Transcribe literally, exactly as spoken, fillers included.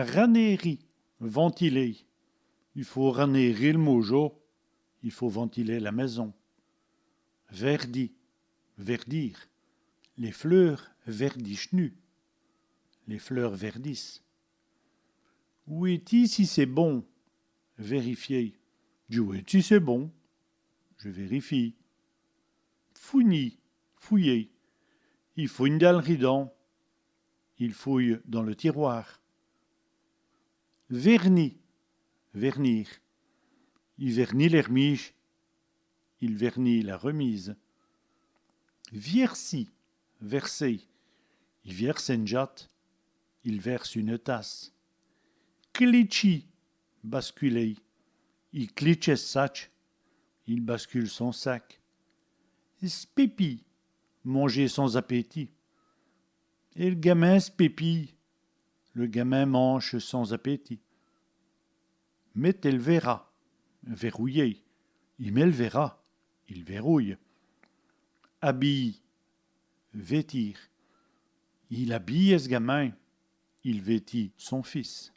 Ranéri, ventiler. I faut ranéri l' môjo. Il faut ventiler la maison. Vèrdi, verdir. Lès fleûrs vèrdich'nut. Les fleurs verdissent. Wéti si c'èst bon. Vérifier. Dji wéti si c'èst bon. Je vérifie. Fougnî, fouiller. I fougne dins l' ridon. Il fouille dans le tiroir. Vèrni, vernir. I vèrnit l' èrmîje. Il vernit la remise. Vièrsi, verser. I vièrse ène djate. Il verse une tasse. Clitchî, basculer. I clitche ès satch. Il bascule son sac. Spèpî, manger sans appétit. Èl gamin spèpîye. Le gamin mange sans appétit. Mète èl vèra, verrouiller. I mèt l' vèra. Il verrouille. Abiyî, vêtir. Il abîye ès gamin. Il vêtit son fils.